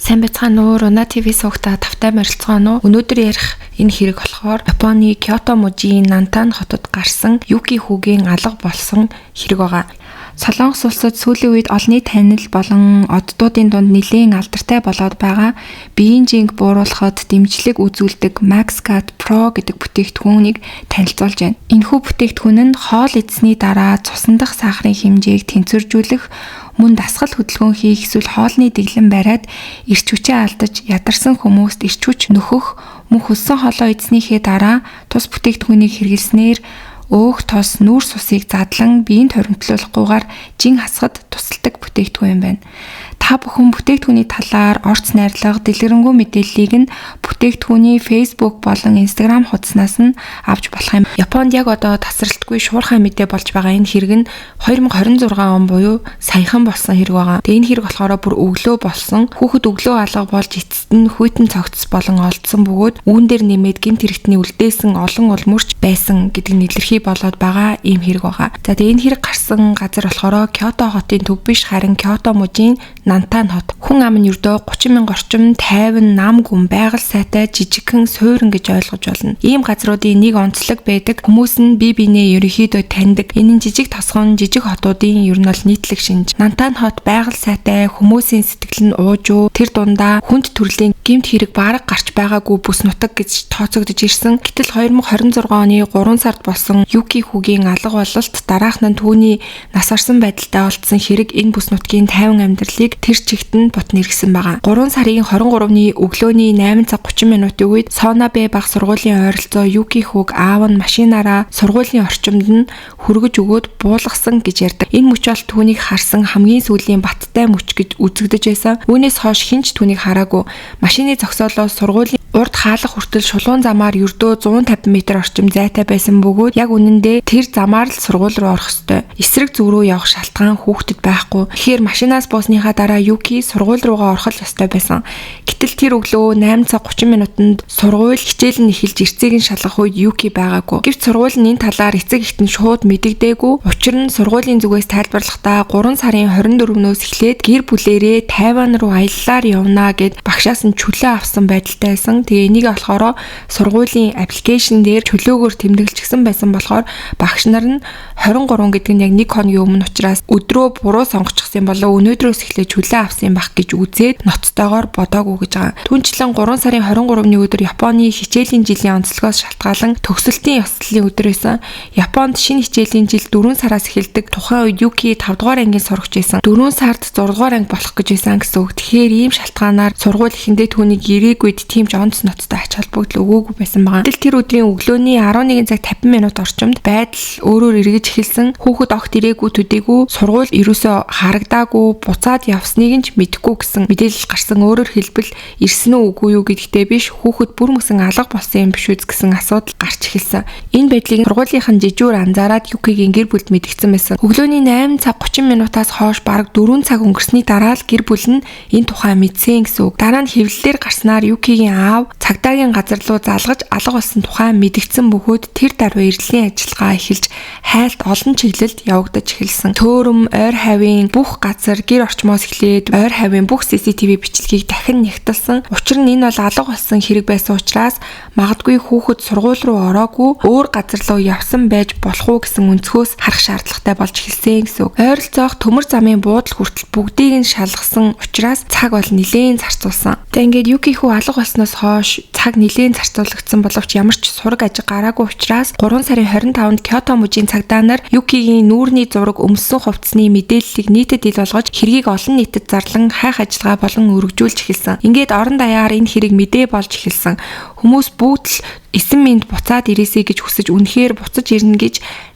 Сайн байцгаана уу? Руна ТV суугта тавтай морилцгооно уу? Өнөөдөр ярих энэ хэрэг болохоор Японы Кёото мужийн Нантан хотод гарсан Юки хүүгийн алга болсон хэрэг байгаа. Солонгос улсад сүүлийн үед олонний танил болон оддуудын дунд нэлээн алдартай болоод байгаа биеийн жинг бууруулахад дэмжлэг үзүүлдэг MaxCut Pro гэдэг бүтээгдэхүүнийг танилцуулж байна. Энэхүү бүтээгдэхүүн нь хоол идсэний дараа цусан дах сахарын хэмжээг тэнцвэржүүлэх, мөн дасгал хөдөлгөөн хийх эсвэл хоолны дэглэм бариад эрч хүчээ алдаж ядарсан хүмүүст эрч хүч нөхөх, мөн хөлсөн хоолоо идснийхээ дараа тус бүтээгдэхүүнийг хэрэглэснээр өөх тос нүүрс усыг задлан биеийн торимтлуулахгүйгээр жин хасахад тусалдаг бүтээгдэхүүн юм байна. Та бүхэн бүтээгдэхүүний талаар орц найрлага, дэлгэрэнгүй мэдээллийг нь бүтээгдэхүүний Facebook болон Instagram хуудаснаас нь авч болох юм. Японд яг одоо тасралтгүй шуурхай мэдээ болж байгаа энэ хэрэг нь 2026 он буюу саяхан болсон хэрэг байгаа. Тэгээ энэ хэрэг болохоор бүр өглөө болсон. Хүүхэд өглөө алга болж эцэст нь хүйтэн цогц болон олдсон бөгөөд үүн дээр нэмээд гэмт хэрэгтний үлдээсэн олон улмөрч байсан гэдэг нь илэрхий болоод байгаа ийм хэрэг байгаа. За тэгээ энэ хэрэг гарсан газар болохоор Кёото хотын төв биш, харин Кёото мужийн Нантан хот. Хүн ам нь ердөө 30 мянга орчим 50 нам гүн байгаль сайтай жижигхэн суурин гэж ойлгож болно. Ийм газруудын нэг онцлог байдаг. Хүмүүс нь бие биенээ ерөнхийдөө таньдаг. Энэ нь жижиг тосгон, жижиг хотуудын ер нь бол нийтлэг шинж. Нантан хот байгаль сайтай, хүмүүсийн сэтгэл нь уужуу, тэр дундаа хүнд төрлийн гэмт хэрэг бараг гарч байгаагүй бүс нутаг гэж тооцогдож ирсэн. Гэтэл 2026 оны 3 сард болсон Юки хүүгийн алга бололт дараах нь түүний нас орсон байдалтай олдсон хэрэг энэ бүс нутгийн тайван амьдралыг тэр чигт нь бут нэргсэн байгаа. 3 сарын 23-ны өглөөний 8 цаг 30 минутын үед Сонабе баг сургуулийн ойролцоо Юки хүүг аав нь машинаараа сургуулийн орчимд нь хүргэж өгөөд буулгасан гэж ярьдаг. Энэ мөч бол түүнийг харсан хамгийн сүүлийн баттай мөч гэж үзэгдэж байсан. Үүнээс хойш хэн ч түүнийг хараагүй. Машины зогсоолоос сургуулийн урд хаалга хүртэл шулуун замаар ердөө 150 м орчим зайтай байсан бөгөөд яг үнэндээ тэр замаар л сургууль руу орох ёстой. Эсрэг зүг рүү явах шалтгаан хүүхдэд байхгүй. Тэгэхээр машинаас буусныхаа дараа Юки сургууль руугаа орох л ёстой байсан. Гэтэл тэр өглөө 8 цаг 30 минутанд сургууль хичээл нь эхэлж эрцээг нь шалгах үед Юки байгаагүй. Гэвч сургууль нь энэ талаар эцэг эхэд нь шууд мэдэгдээгүй. Учир нь сургуулийн зүгээс тайлбарлахдаа 3 сарын 24-нөөс эхлээд гэр бүлээрээ Тайван руу аяллаар явна гэд багшаас нь чөлөө авсан байдалтай байсан. Тэгээ энийг болохоор сургуулийн application дээр чөлөөгөөр тэмдэглэчихсэн байсан болохоор багш нар нь 23 гэдэг нь яг нэг хоногийн өмнө учраас өдрөө буруу сонгочихсон болов өнөөдрөөс эхлээд чөлөө авсан юм байх гэж үзээд ноцтойгоор бодоогүй гэж байгаа. Түүнчлэн 3 сарын 23-ны өдөр Японы хичээлийн жилийн онцлогоос шалтгаалan төгсөлтийн ёслолын өдөр байсан. Японд шинэ хичээлийн жил 4 сараас эхэлдэг. Тухайн үед Юки 5 дугаар ангийн сурагч байсан. 4 сард 6 дугаар анги болох гэж байсан гэсэн үг. Тэгэхээр ийм шалтгаанаар сургууль эхэндээ түүнийг ирээгүйд тийм ч онц ноцтой ач холбогдол өгөөгүй байсан байгаа. Гэтэл тэр өдрийн өглөөний 11 цаг 50 минут орчимд байдал өөрөөр эргэж эхэлсэн. Хүүхэд огт ирээгүй төдийгүй сургууль ерөөсөө харагдаагүй, буцаад явсныг нь ч мэдэхгүй гэсэн мэдээлэл гарсан. Өөрөөр хэлбэл ирсэн үү үгүй юу гэдэгтээ биш, хүүхэд бүр мөсөн алга болсон юм биш үз гэсэн асуудал гарч эхэлсэн. Энэ байдлыг сургуулийнхан жижүүр анзаараад Юкигийн гэр бүлд мэдгдсэн байсан. Өглөөний 8 цаг 30 минутаас хойш бараг 4 цаг өнгөрсний дараа л гэр бүл нь энэ тухай мэдсэн гэсэн үг. Дараа нь хэвлэлээр гарснаар Юкигийн аав цагдаагийн газар руу залгаж алга болсон тухай мэдгдсэн бөгөөд тэр даруй эрдлийн ажиллагаа эхэлж хайлт олон чиглэлд явагдаж эхэлсэн. Төөрөм, ойр хавийн бүх газар гэр орчмоос эхлээд ойр хавийн бүх CCTV бичлэгийг дахин нягтлсан. Учир нь энэ бол алга болсон хэрэг байсан учраас магадгүй хүүхэд сургууль руу ороогүй өөр газар руу явсан байж болох уу гэсэн өнцгөөс харах шаардлагатай болж эхэлсэн гэсэн үг. Ойролцоох төмөр замын буудал хүртэл бүгдийг нь шалгасан учраас цаг бол нэлээн зарцуулсан. Тэгээ ингээд Юки хүү алга болсноос хойш цаг нэлээн зарцуулагдсан боловч ямар ч сураг ажиг гараагүй учраас 3 сарын 25-нд Кёото мужийн цагдаа нар Юкигийн нүүрний зураг өмссөн хувцсны мэдээллийг нийтэд ил болгож хэргийг олон нийтэд зарлан хайх ажиллагаа болон өргөжүүлж эхэлсэн. Ингээд орон даяар энэ хэрэг мэдээ болж эхэлсэн. Хүмүүс бүгд л эсэн минь буцаад ирээсэй гэж хүсэж үнэхээр буцаж ирнэ гэж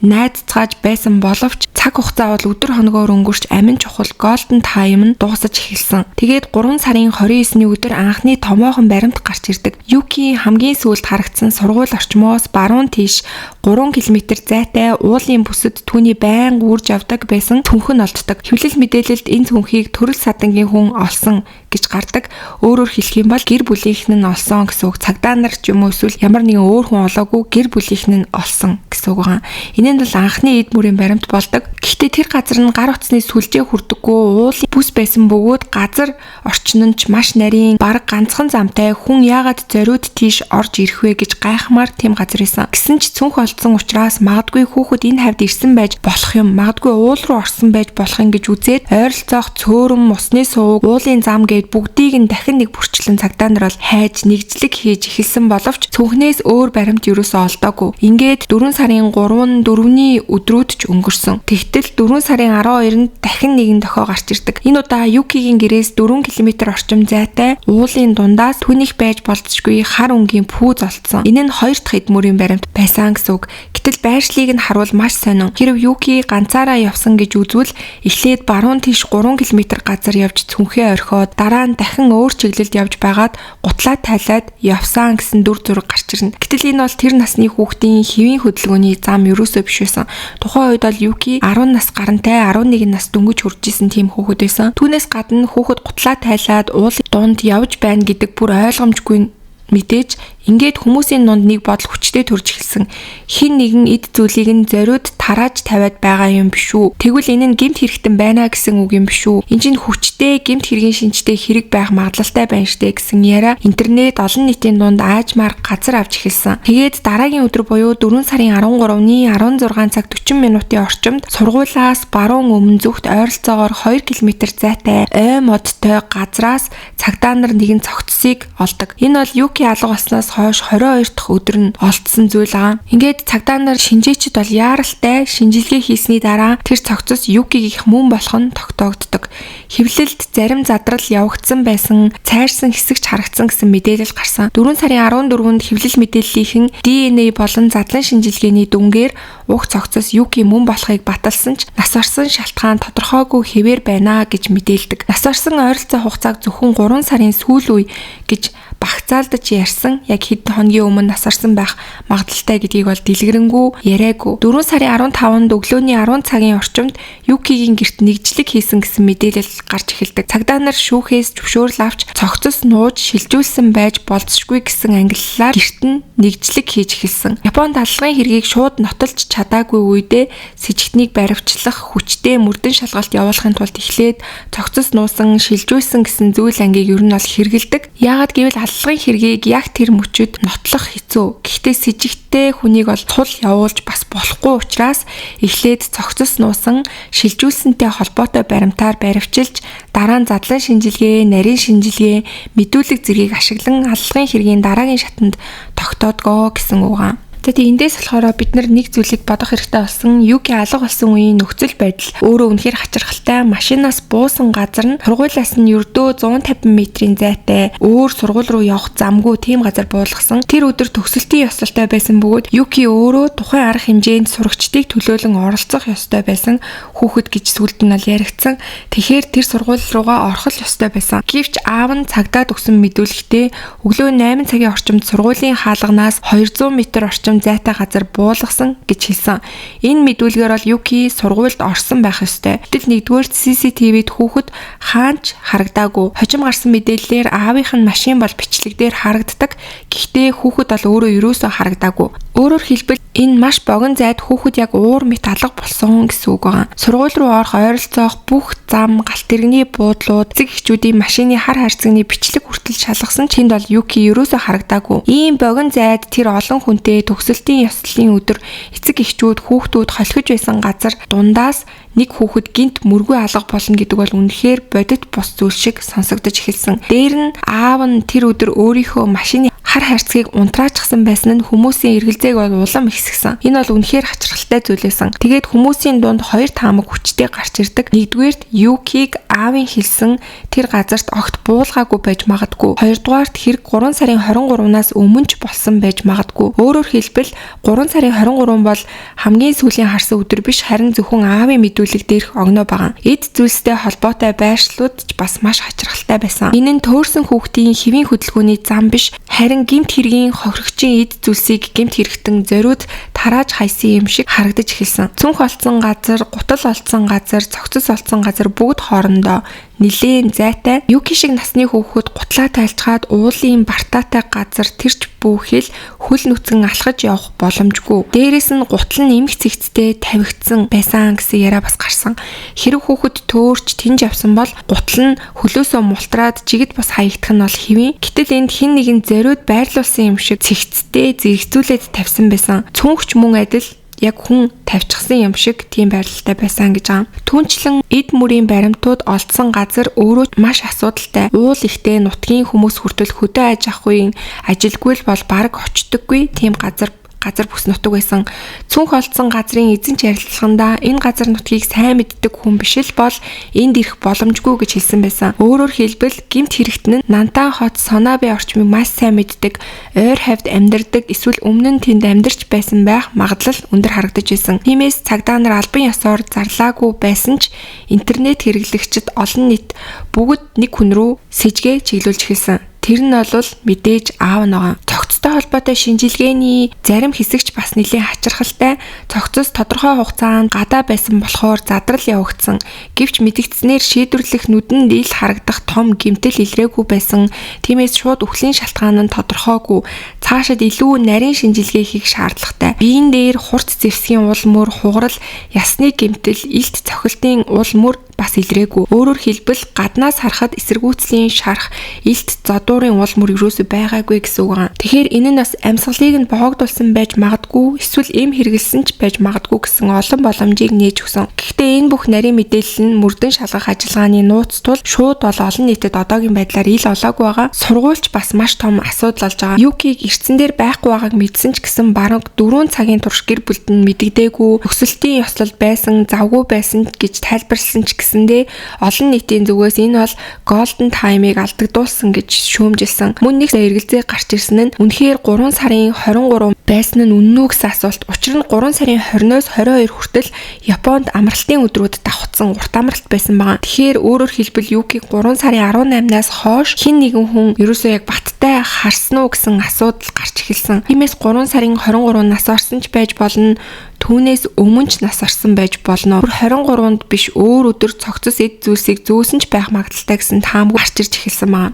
найдцгааж байсан боловч цаг хугацаа бол өдөр хоногоор өнгөрч амин чухал golden time нь дуусаж эхэлсэн. Тэгээд 3 сарын 29-ний өдөр анхны томоохон баримт гарч ирдэг. Юки хамгийн сүүлд харагдсан сургууль орчмоос баруун тийш 3 км зайтай уулын бүсэд түүний байнга үрж явдаг байсан түнхэн олддог. Хэвлэл мэдээлэлд энэ түнхийг төрөл садангийн хүн олсон гэж гардаг. Өөрөөр хэлэх юм бол гэр бүлийнх нь олсон гэсэн үг. Цагдаа нар ч юм уу эсвэл ямар нэгэн өөр хүн олоогүй, гэр бүлийнх нь олсон гэсэн үг байгаа. Энэ нь бол анхны эд мөрийн баримт болдог. Гэхдээ тэр газар нь гар утасны сүлжээ хүрдэггүй, уулын бүс байсан бөгөөд газар орчин нь ч маш нарийн, бараг ганцхан замтай, хүн яагаад зориуд тийш орж ирэх вэ гэж гайхмаар тийм газар байсан. Гэсэн ч цүнх олдсон учраас магадгүй хүүхэд энэ хавьд ирсэн байж болох юм, магадгүй уул руу орсон байж болох юм гэж үзээд ойролцоох цөөрөн, усны сувг, уулын зам гээд бүгдийг нь дахин нэг бүрчлэн цагдаа нар бол хайж нэгжлэг хийж эхэлсэн боловч цүнхнээс өөр баримт ерөөсөө олдоогүй. Ингээд 4 сарын 3-н 4-ний өдрүүд ч өнгөрсөн. Тэгтэл 4 сарын 12-нд дахин нэгэн дохио гарч ирдэг. Энэ удаа Юкигийн гэрээс 4 км орчим зайтай уулын дундаас түүнийх байж болзошгүй хар өнгийн пүүз олдсон. Энэ нь хоёр дахь эд мөрийн баримт байсан гэсэн үг. Гэтэл байршлыг нь харуул маш сонин. Хэрв Юки ганцаараа явсан гэж үзвэл эхлээд баруун тийш 3 км газар явж цүнхээ орхиод, дараа нь дахин өөр чиглэлд явж байгаад гутлаа тайлаад явсан гэсэн дүр зураг гарч ирнэ. Гэтэл энэ бол тэр насны хүүхдийн хэвийн хөдөлгөөний зам ерөөсөө биш байсан. Тухайн үед бол Юки 10 нас гарантай, 11 нас дөнгөж хүрч исэн тийм хүүхэд байсан. Түүнээс гадна хүүхэд гутлаа тайлаад уул дунд явж байна гэдэг бүр ойлгомжгүй. Мэдээж ингээд хүмүүсийн дунд нэг бодол хүчтэй төрж эхэлсэн. Хэн нэгэн эд зүйлийг нь зориуд тарааж тавиад байгаа юм биш үү? Тэгвэл энэ нь гэмт хэрэгтэн байна гэсэн үг юм биш үү? Энэ чинь хүчтэй гэмт хэргийн шинжтэй хэрэг байх магадлалтай байна штэ гэсэн яриа интернет олон нийтийн дунд аажмаар газар авч эхэлсэн. Тэгээд дараагийн өдөр буюу 4 сарын 13-ны 16 цаг 40 минутын орчимд сургуулиас баруун өмнө зүгт ойролцоогоор 2 км зайтай ой модтой газраас цагдаа нар нэгэн цогцсыг олдог. Энэ бол Юки алга болсноос хойш 22 дахь өдөр нь олдсон зүйл аа. Ингээд цагдаа нар шинжээчд бол яаралтай шинжилгээ хийсний дараа тэр цогцос Юкигийнх мөн болох нь тогтоогддог. Хэвлэлд зарим задрал явагдсан байсан, цайрсан хэсэг ч харагдсан гэсэн мэдээлэл гарсан. 4 сарын 14-нд хэвлэл мэдээллийнхэн DNA болон задлан шинжилгээний дүнгээр уг цогцос Юки мөн болохыг баталсан ч нас барсан шалтгаан тодорхойгүй хэвээр байна гэж мэдээлдэг. Нас барсан ойролцоо хугацааг зөвхөн 3 сарын сүүл үе гэж багцаалдаж ярьсан, яг хэдэн хоногийн өмнө нас барсан байх магадлалтай гэдгийг бол дэлгэрэнгүй яриаггүй. 4 сарын 15-нд өглөөний 10 цагийн орчимд Юкигийн гэрт нэгжлэг хийсэн гэсэн мэдээлэл гарч эхэлдэг. Цагдаа нар шүүхээс зөвшөөрөл авч цогцос нууж шилжүүлсэн байж болзошгүй гэсэн ангиллаар гэрт нь нэгжлэг хийж эхэлсэн. Японд аллагын хэргийг шууд нотолж чадаагүй үедээ сэжигтнийг баривчлах хүчтэй мөрдөн шалгалт явуулахын тулд эхлээд цогцос нуусан, шилжүүлсэн гэсэн зүйл ангийг ер нь бол хэрэглэдэг. Яагаад гэвэл аллагын хэргийг яг тэр мөчөд нотлох хэцүү. Гэхдээ сэжигттэй хүнийг бол цул явуулж бас болохгүй учраас эхлээд цогцос нуусан, шилжүүлсэнтэй холбоотой баримтаар баривчилж, дараа нь задлан шинжилгээ, нарийн шинжилгээ, мэдүүлэг зэргийг ашиглан аллагын хэргийн дараагийн шатанд тогтоодгоо гэсэн үг аа. За тэгээ эндээс болохоор бид нар нэг зүйлийг бодох хэрэгтэй болсон. Юки алга болсон үеийн нөхцөл байдал өөрөө үнэхээр хачирхалтай. Машинаас буусан газар нь сургуулиас нь ердөө 150 метрийн зайтай, өөр сургууль руу явах замгүй тийм газар буулгасан. Тэр өдөр төгсөлтийн ёслолтой байсан бөгөөд Юки өөрөө тухайн арга хэмжээнд сурагчдыг төлөөлөн оролцох ёстой байсан хүүхэд гэж сүүлд нь бол яригдсан. Тэгэхээр тэр сургууль руугаа орох л ёстой байсан. Гэвч аав нь цагдаад өгсөн мэдүүлэгтээ өглөө 8 цагийн орчимд сургуулийн хаалганаас 200 метр орчим зайтай газар буулгасан гэж хэлсэн. Энэ мэдүүлгээр бол Юки сургуульд орсон байх ёстой. Гэтэл нэгдүгээр CCTV-д хүүхэд хаанч харагдаагүй. Хожим гарсан мэдээллээр аавынх нь машин бол бичлэг дээр харагддаг. Гэхдээ хүүхэд бол өөрөө ерөөсөө харагдаагүй. Өөрөөр хэлбэл энэ маш богино зайд хүүхэд яг уур мэт алга болсон гэсэн үг байгаа. Сургууль руу орох ойролцоох бүх зам, галт тэрэгний буудлууд, эцэг эхчүүдийн машины хар хайрцагны бичлэг хүртэл шалгасан ч тэнд бол Юки ерөөсөө харагдаагүй. Ийм богино зайд тэр олон хүнтэй төгсөлтийн ёслолын өдөр эцэг эхчүүд хүүхдүүд холхиж байсан газар дундаас нэг хүүхэд гинт мөргүй алга болно гэдэг бол үнэхээр бодит бус зүйл шиг сонсогдож эхэлсэн. Дээр нь аав нь тэр өдөр өөрийнхөө машины хар хайрцгийг унтраачсан байсан нь хүмүүсийн эргэлзээг бол улам ихсгсэн. Энэ бол үнэхээр хачирхалтай зүйл байсан. Тэгээд хүмүүсийн дунд хоёр таамаг хүчтэй гарч ирдэг. Нэгдүгээрт Юкиг аавын хэлсэн тэр газарт огт буулгаагүй байж магадгүй. Хоёрдугаарт хэрэг 3 сарын 23-наас өмнө ч болсон байж магадгүй. Өөрөөр хэлбэл 3 сарын 23 бол хамгийн сүүлийн харсан өдөр биш, харин зөвхөн аавын мэдүүлэг дээрх огноо байгаа. Эд зүйлстэй холбоотой байршлууд ч бас маш хачирхалтай байсан. Энэ нь төөрсөн хүүхдийн хэвийн хөдөлгөөний зам биш, харин гэмт хэргийн хохирогчийн эд зүйлсийг гэмт хэрэгтэн зориуд тарааж хайсан юм шиг харагдаж эхэлсэн. Цүнх олдсон газар, гутал олдсон газар, цогцос олдсон газар бүгд хоорондоо нэлээн зайтай. Юки шиг насны хүүхэд гутлаа тайлчхаад уулын бартаатай газар тэрч бүхэл хөл нүцгэн алхаж явах боломжгүй. Дээрээс нь гутал нь эмх цэгцтэй тавигдсан байсан гэсэн яриа бас гарсан. Хэрэг хүүхэд төөрч тэнж явсан бол гутал нь хөлөөсөө мултраад жигд бас хаягдах нь бол хэвийн. Гэтэл энд хэн нэгэн зориуд байрлуулсан юм шиг цэгцтэй зэрэгцүүлээд тавьсан байсан. Цүнхч мөн адил яг хүн тавьчихсан юм шиг тийм байрлалтай байсан гэж байгаа. Түүнчлэн эд мөрийн баримтууд олдсон газар өөрөө маш асуудалтай. Уул ихтэй, нутгийн хүмүүс хүртэл хөдөө аж ахуйн ажилгүй л бол бараг очдоггүй тийм газар бүс нутаг байсан. Цүнх олдсон газрын эзэн ч ярилцлагандаа энэ газар нутгийг сайн мэддэг хүн биш л бол энд ирэх боломжгүй гэж хэлсэн байсан. Өөрөөр хэлбэл гэмт хэрэгтэн нь Нантан хот Сонабе орчмыг маш сайн мэддэг, ойр хавьд амьдардаг эсвэл өмнө нь тэнд амьдарч байсан байх магадлал өндөр харагдаж байсан. Тиймээс цагдаа нар албан ёсоор зарлаагүй байсан ч интернет хэрэглэгчид олон нийт бүгд нэг хүн рүү сэжгээ чиглүүлж эхэлсэн. Тэр нь бол мэдээж аав нь. Цогцтой холбоотой шинжилгээний зарим хэсэгч бас нэлээн хачирхалтай. Цогцос тодорхой хугацаанд гадаа байсан болохоор задрал явагдсан. Гэвч мэдэгдснээр шийдвэрлэх нүдэнд ил харагдах том гэмтэл илрээгүй байсан. Тиймээс шууд үхлийн шалтгаан нь тодорхойгүй. Цаашид илүү нарийн шинжилгээ хийх шаардлагатай. Биеийн дээр хурц зэвсгийн уул мөр, хугарал, ясны гэмтэл, илт цохилтын уул мөр бас илрээгүй. Өөрөөр хэлбэл гаднаас харахад эсэргүүцлийн шарх, илт зодуурын уул мөр юусоо байгаагүй гэсэн үг юм. Тэгэхээр энэ нь бас амьсгалыг нь боогдуулсан байж магадгүй, эсвэл эм хэрэгэлсэн ч байж магадгүй гэсэн олон боломжийг нээж өгсөн. Гэхдээ энэ бүх нарийн мэдээлэл нь мөрдөн шалгах ажиллагааны нууц тул шууд бол олон нийтэд одоогийн байдлаар ил олоогүй байгаа. Сургуульч бас маш том асуудал болж байгаа. Юкиг эрдсэн дээр байхгүй байгааг мэдсэн ч гэсэн бараг 4 цагийн турш гэр бүлд нь мэдэгдээгүй, өсөлтийн ёслол байсан, завгүй байсан гэж тайлбарласан ч гэсэндээ олон нийтийн зүгээс энэ бол golden time-ыг алдагдуулсан гэж шүүмжилсэн. Мөн нэг эргэлзээ гарч ирсэн нь үнэхээр 3 сарын 23 байсан нь үнэн үү гэсэн асуулт. Учир нь 3 сарын 20-оос 22 хүртэл Японд амралтын өдрүүд давхцсан урт амралт байсан байгаа. Тэгэхээр өөрөөр хэлбэл Юкиг 3 сарын 18-наас хойш хэн нэгэн хүн ерөөсөө яг баттай харсан уу гэсэн асуудал гарч эхэлсэн. Тиймээс 3 сарын 23 нас орсон ч байж болно. Түүнээс өмнө ч нас орсон байж болно. Бүр 23-нд биш өөр өдөр цогцос эд зүйлсийг зөөсөн ч байх магадлалтай гэсэн таамаг гарч ирж эхэлсэн байна.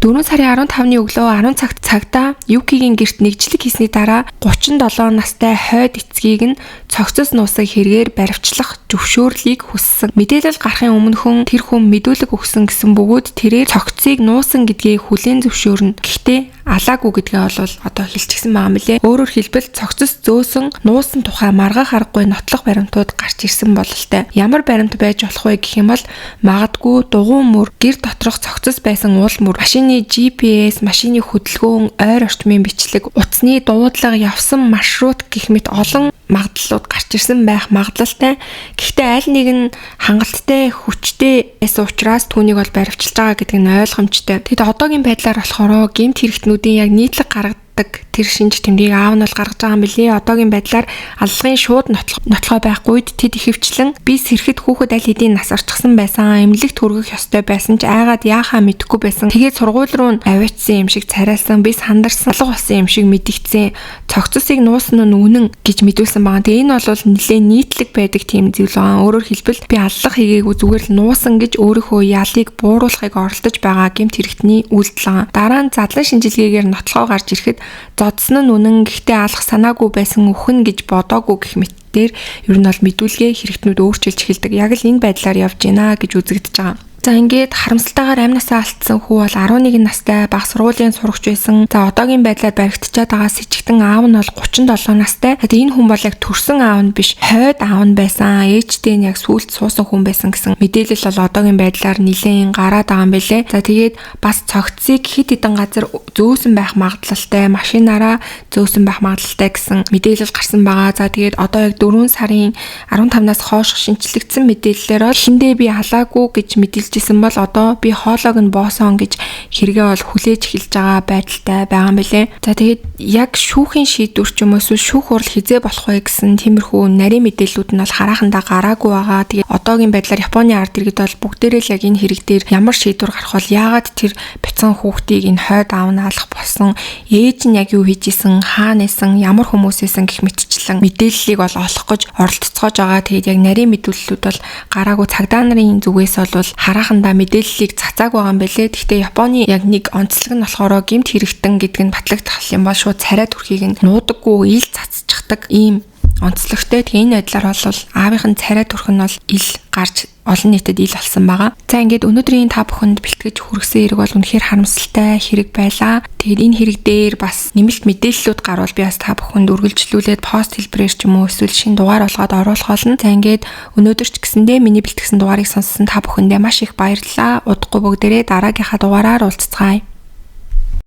4 сарын 15-ны өглөө 10 цагт цагдаа Юкигийн гэрт нэгжлэг хийсний дараа 37 настай хойд эцгийг нь цогцос нуусан хэрэгээр баривчлах зөвшөөрлийг хүссэн. Мэдээлэл гарахын өмнөхөн тэр хүн мэдүүлэг өгсөн гэсэн бөгөөд тэрээр цогцсыг нуусан гэдгийг хүлээн зөвшөөрнө. Гэхдээ алаагүй гэдгээ бол одоо хэлчихсэн байгаа юм лээ. Өөрөөр хэлбэл цогцос зөөсөн нуусан тухай маргах аргагүй нотлох баримтууд гарч ирсэн бололтой. Ямар баримт байж болох вэ гэх юм бол магадгүй дугуйн мөр, гэр доторх цогцос байсан уул мөр, машины GPS, машины хөдөлгөөн, ойр орчмын бичлэг, утасны дуудлага, явсан маршрут гэх мэт олон магадлалууд гарч ирсэн байх магадлалтай. Гэхдээ аль нэг нь хангалттай хүчтэй байсан учраас түүнийг бол баривчилж байгаа гэдэг нь ойлгомжтой. Тэгэд одоогийн байдлаар болохоор гэмт хэрэгтнүүдийн яг нийтлэг гаргадаг тэр шинж тэмдгийг аав нь бол гаргаж байгаа юм билээ. Одоогийн байдлаар аллагын шууд нотлохой байхгүй үед тэд ихэвчлэн би сэрхэд хүүхэд аль хэдийн нас орчихсон байсан, эмнэлэгт хүргэх ёстой байсан ч айгаад яахаа мэдэхгүй байсан. Тэгээд сургууль руу аваачсан юм шиг царайлсан, би сандарсан, алга болсон юм шиг мэдэгдсэн. Цогцосыг нуусан нь үнэн гэж мэдүүлсэн байгаа. Тэгээ энэ бол нэлээд нийтлэг байдаг тийм зүйл байгаа. Өөрөөр хэлбэл би аллах хийгээгүй зүгээр л нуусан гэж өөрийнхөө ялыг бууруулахыг оролдож байгаа гэмт хэрэгтний үйлдэл байгаа. Дараа нь задлан шинжилгээгээр нотлохоо гарч ирэхэд зодсон нь үнэн, гэхдээ алах санаагүй байсан үхэн гэж бодоогүй гэх мэт дээр ер нь бол мэдүүлгээ хэрэгтнүүд өөрчилж эхэлдэг. Яг л энэ байдлаар явж байна гэж үзэгдэж байгаа. За ингээд харамсалтайгаар амь насаа алдсан хүү бол 11 настай баг сургуулийн сурагч байсан. За одоогийн байдлаар баригдчаад байгаа сэжигтэн аав нь бол 37 настай. Тэгээд энэ хүн бол яг төрсэн аав нь биш, хойд аав нь байсан. Ээжтэй нь яг сүүлд суусан хүн байсан гэсэн мэдээлэл бол одоогийн байдлаар нэлээд гараад байгаа юм билэ. За тэгээд бас цогцсыг хэд хэдэн газар зөөсөн байх магадлалтай, машинаараа зөөсөн байх магадлалтай гэсэн мэдээлэл гарсан байгаа. За тэгээд одоо яг 4 сарын 15-наас хойш шинчлэгдсэн мэдээллээр бол хиндээ би халаагүй гэж мэдээлж исэн бол одоо би хоолойг нь боосон гэж хэрэгээ бол хүлээж эхэлж байгаа байдалтай байгаа юм билэ. За тэгээд яг шүүхийн шийдвэр ч юм уу эсвэл шүүх хурал хизээ болох вэ гэсэн тиймэрхүү нарийн мэдээллүүд нь бол хараахандаа гараагүй байгаа. Тэгээд одоогийн байдлаар Японы ард иргэд бол бүгдээрээ л яг энэ хэрэг дээр ямар шийдвэр гарах бол яагаад тэр бяцхан хүүхдийг энэ хойд аав нь алах болсон, ээж нь яг юу хийж исэн, хаана исэн, ямар хүмүүс исэн гэх мэтчлэн мэдээллийг бол олох гэж оролдоцоож байгаа. Тэгээд яг нарийн мэдүүлэлүүд бол гараагүй. Цагдаа нарын зүгээс бол маргаахандаа мэдээллийг цацаагүй байгаа юм байлээ. Гэхдээ Японы яг нэг онцлог нь болохоор гэмт хэрэгтэн гэдэг нь батлагдах юм бол шууд царай төрхийг нь нуудаггүй, ил цацчихдаг ийм онцлогтой. Тэгээ энэ байдлаар бол аавынх нь царай төрх нь бол ил гарч олон нийтэд ил болсон байгаа. За, ингээд өнөөдрийн та бүхэнд бэлтгэж хүргэсэн хэрэг бол үнэхээр харамсалтай хэрэг байлаа. Тэгээд энэ хэрэг дээр бас нэмэлт мэдээллүүд гарвал би бас та бүхэнд үргэлжлүүлээд пост хэлбэрээр ч юм уу, эсвэл шинэ дугаар болгоод оруулах болно. За, ингээд өнөөдөр ч гэсэндээ миний бэлтгэсэн дугаарыг сонссон та бүхэндээ маш их баярлалаа. Удахгүй бүгдээрээ дараагийнхаа дугаараар уулзацгаая.